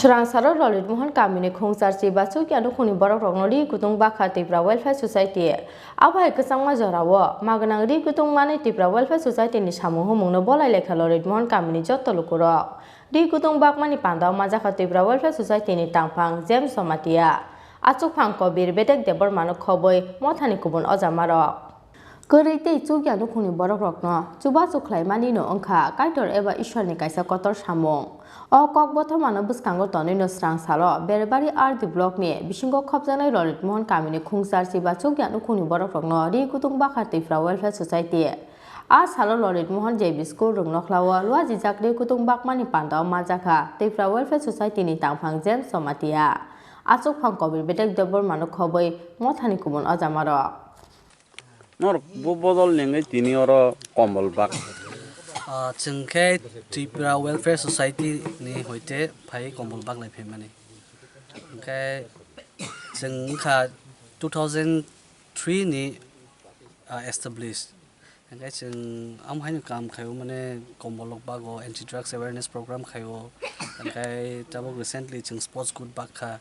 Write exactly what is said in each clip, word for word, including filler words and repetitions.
Swrangsaro Lalit Mohan kamini khungsarchi bachukya nukhungni borokrokno ri kutung bakha Tipra Welfare Society. Abo hai kwchangma jorao magnang ri kutung manwi Tipra Welfare Society ni samung humungno bolai lekha Lalit Mohan kamini jotto lukurok. Ri kutung bakmani pandao manjakha Tipra Welfare Society ni tangphang James Jamatia. Achukphang Kobir Bedek Debbarmano khobwi mothani kubun ojamarok. Kwrwi tei chukya nukhungni borokrokno chubachu khlaimanino wngkha Kaitor eba Ishwarni kaisa kotor samung. O kokbothomano bwskango tonwino swrangsalo Berbari R D blockni bisingo khopjaknai Lalit Mohan kamini khungsarchi bachukya nukhungni borokrokno ri kutung bakha Tipra Welfare Society. A salo Lalit Mohan J B School Rwngnokhlao luajijak ri kutung bakmani pandao manjakha Tipra Welfare Society ni tangphang James Jamatia. Achukphang Kobir Bedek Debbarmano khobwi mothani kubun ojamarok. Norok bo bodol ni wngwi tini oro kombol bak. Ah, chwng khe Tripura Welfare Society ni hoite phai kombol bak lai phaimani. Hwnkhe chwng wngkha two thousand three ni, ah, established. Hwnkhe chwng amo haino kaam khaio, mane kombol rok bago anti drugs awareness program khaio. Hwnkhe tabuk recently chwng sports good bak kha.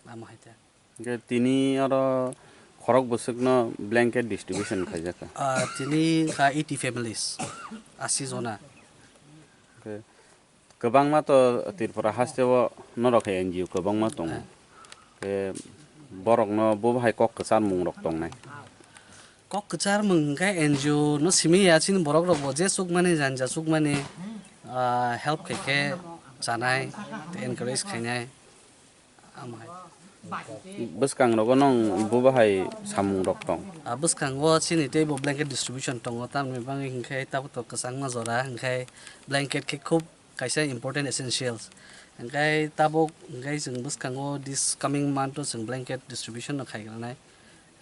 Amo hai te. Hwnkhe tini oro khorok bwswkno blanket distribution khaijak kha. Ah, tini wngkha eighty families, asi jona. Hwnkhe kwbangma to Tripura hasteo norok hai N G O kwbangma tongo. Hwnkhe borokno bo hai kok kwcharmung rok tongnai. Kok kwcharmung hwnkhe N G O no simi ya, chini borok rok bo je chukmani, janja chukmani, ah, help khai khe chanai, tei encourage khainai. Amo hai. Bwskang rogo nong bo bahai samung rok tong? Ah, bwskango chini tei bo blanket distribution tongo, tamni bagwi hinkhe tabuk to kwchangma jora hinkhe blanket khe khub kaisa important essentials. Hinkhe tabuk hinkhe chwng bwskango this coming month o chwng blanket distribution no khaigranai.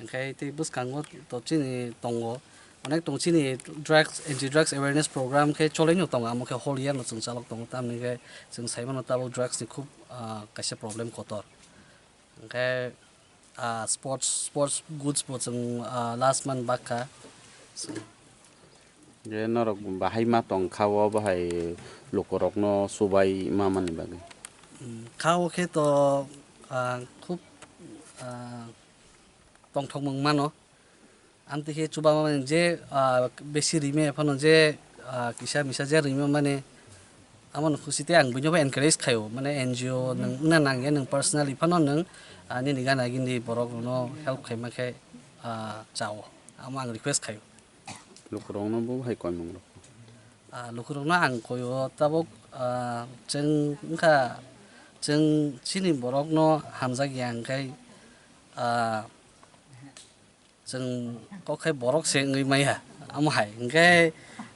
Hinkhe tei bwskango to chini tongo, onek tongo chini drugs, anti drugs awareness program khe cholaino tongo, amo khe hol ya no chwng chalok tongo, tamni khe chwng sai mano tabuk drugs ni khub, ah, kaisa problem kotor. Hinkhe, ah, sports, sports goods bo chwng, ah, last month bakha. Je norok bahai ma tong kha o, bahai lukurokno chubai ma mani bagwi? Mm, kha o khe to, ah, khub, ah, tongthokmung mano. Amtwi khe chuba mani je, ah, besi rime phano je, ah, kisa misa je rime mani, amo no khusi tei ang buino bo encourage khaio, mane N G O nwng wngna nangya, nwng personally phano nwng, ah, nini gana gini borok rokno help khaima khe, ah, chao, amo ang request khaio. Lukurokno bo hai koimung rok? Ah, lukurokno ang koio tabuk, ah, chwng wngkha, chwng chini borokno hamjakya hwnkhe, ah, chwng kok khai borok se wngwi maya, amo hai hwnkhe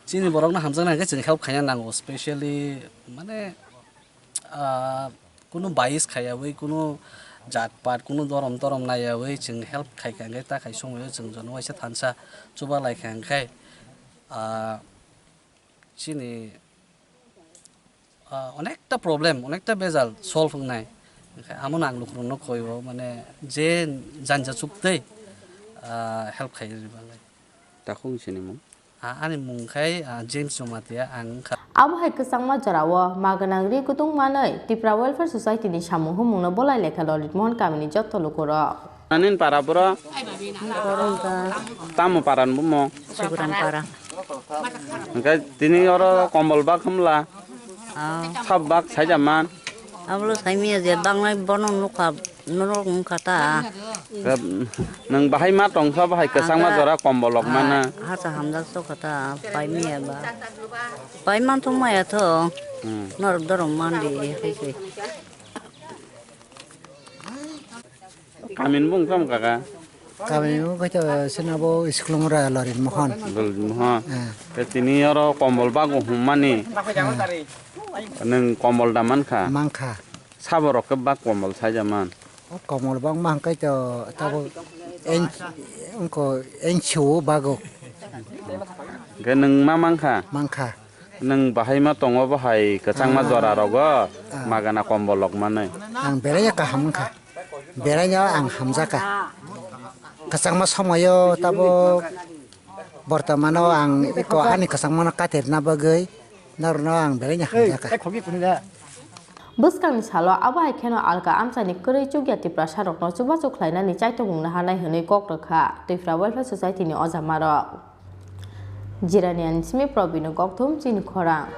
chini borokno hamjakna hwnkhe chwng help khaina nango, specially mane, ah, kunu bias khaiyawi, kunu jat pat, kunu dorom torom naiyawi chwng help khaikha hwnkhe ta khai somoio chwng jono waisa thansa chuba laikha hwnkhe, ah, chini, ah, onekta problem, onekta bejal solve wngnai. Hwnkhe amo no ang lukurokno koio, mane je janja chuktwi, ah, help khai rwna bagwi. Takhuk sini mung? Ah, ani mung khai, ah, James Jamatia, ang wngkha. Abo hai kwchangma jorao ma gwnang ri kutung manwi Tipra Welfare Society ni samung humungno bolai lekha Lalit Mohan kamini jotto lukurok. Anin para bro? Tamo para ni bumo? Sugram para. Hwnkhe tini oro kombol bak hwnla? Ah. Sab bak saija man? Ablo saimia je bangnai bono nukha, norok wngkha ta. Nwng bahai ma tongkha, bahai kwchangma jora kombol rok mana? Hata hamjak sokha ta, paimia ba. Paiman thung maya tho. Hmm. Norok dorong mandi hai se. Kamin bung kam kaka? Kamin bung kaitor sina bo iskulung ra Lalit Mohan. Lalit Mohan. Eh. Te tini oro kombol bago hummani. Eh. Nwng kombol da mankha? Mankha. Saborok khe bak kombol saija man? O kombol bak mankha to tabo en, ungko enchu bago. Hwnkhe nwng ma mankha? Mankha. Nwng bahai ma tongo bo hai kwchangma jora rogo magana kombol rok manwi. Ang belai kaham wngkha. Belaino ang hamjakha. Kwchangma somoio tabuk bortomano ang eko ani kwchangmano katirna bagwi norokno ang belaino hamjakha. Bwskangni salo abo hai kheno alka amchaini kwrwi chukya Tiprasarokno chubachu khlainani chaitomung naharnai hwnwi kok rwkha Tripura Welfare Society ni ojamarok. Jiraniani simi Probino Gokthum chini khorang.